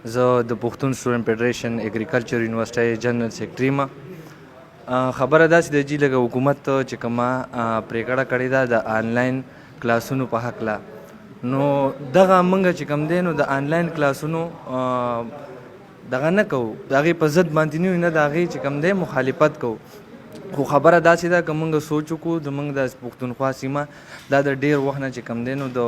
زه د پښتون سټوډنټ فدریشن اګریکلچر یونیورسټۍ جنرال سیکرټري ما. خبره داسې ده چې لکه حکومت چې کومه پرېکړه کړې ده د آنلاین کلاسونو په هکله، نو دغه موږ چې کوم دی نو د آنلاین کلاسونو دغه نه کوو، د هغې په ضد باندې نه یو، نه د هغې چې کوم دی مخالفت کوو. خو خبره داسې ده، که موږ سوچ وکړو، زموږ د پښتونخوا سیمه دا د ډېر وخت نه چې کوم دی نو د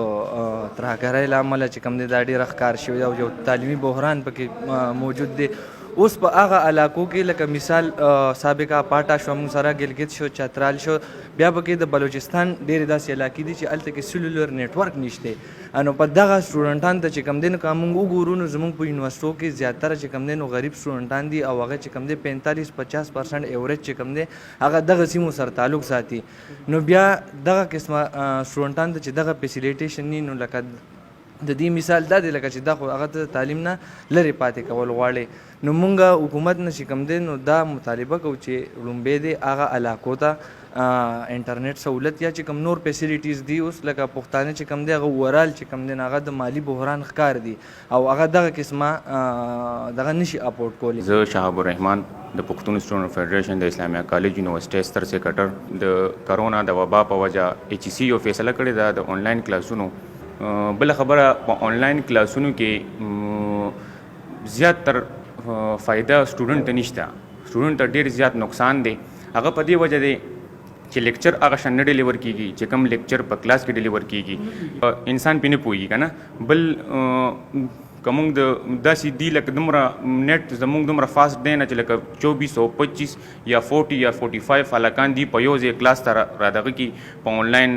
ترهګرۍ له امله چې کوم دی دا ډېره ښکار شوې ده او یو تعلیمي بحران پکې موجود دی. اوس په هغه علاقو کې، لکه مثال سابقه پاټا شو، موږ سره ګلګت شو، چترال شو، بیا پکې د بلوچستان ډېرې داسې علاقې دي چې هلته کې سلولر نیټورک نشته. نو په دغه سټوډنټان ته چې کوم دی نو که موږ وګورو، نو زموږ په یونیورسټو کې زیاتره چې کوم دی نو غریب سټوډنټان دي او هغه چې کوم دی 45-50% ایوریج چې کوم دی هغه دغه سیمو سره تعلق ساتي. نو بیا دغه قسمه سټوډنټان ته چې دغه فیسیلیټیشن نی، نو لکه د دې مثال دا دی لکه چې دا خو هغه ته تعلیم نه لرې پاتې کول غواړي. نو مونږ حکومت نه چې کوم دی نو دا مطالبه کوو چې ړومبی دی هغه علاقو ته انټرنیټ سهولت یا چې کوم نور فیسیلیټیز دي. اوس لکه پښتانه چې کوم دی هغه اوورال چې کوم دی هغه د مالی بحران ښکار دي او هغه دغه قسمه دغه نشي افورډ کولی. زه شهاب الرحمن، د پښتون سټوډنټ فدریشن د اسلامیه کالج یونیورسټۍ ستر سیکرټر. د کرونا د وبا په وجه ایچ ای سي یو فیصله کړې ده د آنلاین کلاسونو. بل خبره، په آنلاین کلاسونو کې زیات تر فایده سټوډنټ ته نشته، سټوډنټ ته ډیر زیات نقصان دی. هغه په دې وجه دی چې لیکچر هغه شان نه ډیلیور کیږي چې کوم لیکچر په کلاس کې ډیلیور کیږي، انسان پې نه پوهیږي که نه. بل که موږ د داسې دی لکه دومره نت زموږ دومره فاست دی نه چې لکه 24 او 25 یا 40 یا 45 هلکان دی په یو ځای کلاس ته را دغه کی په آنلاین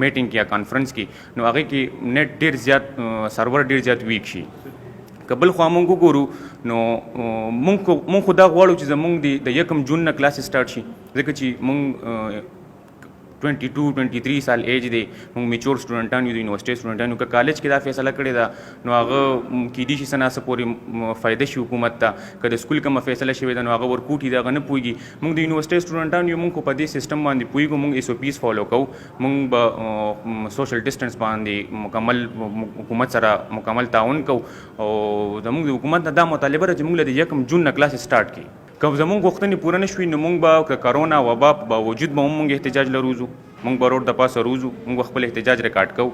میټینګ یا کانفرنس کې، نو هغه کې نت ډیر زیات، سرور ډیر زیات ویک شي. که بل خوا مونږ وګورو، نو مونږ خو دا غواړو چې زمونږ د 1 جون نه کلاس سټارټ شي، ځکه چې مونږ 22 23 سال ایج دی، مونږ میچور سټوډنټان یو، د یونیورسټۍ سټوډنټان یو. که کالج کې دا فیصله کړې ده، نو هغه کیدی شي څه نا څه پورې فایده شي حکومت ته. که د سکول کومه فیصله شوې ده، نو هغه ورکوټي ده، هغه نه پوهېږي. مونږ د یونیورسټۍ سټوډنټان یو، مونږ خو په دې سیستم باندې پوهېږو. مونږ ایس او پیز فالو کوو، مونږ به سوشل ډسټنس باندې مکمل حکومت سره مکمل تعاون کوو او زمونږ د حکومت نه دا مطالبه ده چې مونږ له د 1 جون نه کلاس سټارټ کړي. که زمونږ غوښتنې پوره نه شوي، نو مونږ به که کرونا وبا په باوجود به هم مونږ احتجاج له روزو، مونږ به روډ د پاسه روزو، مونږ به خپل احتجاج ریکارډ کوو.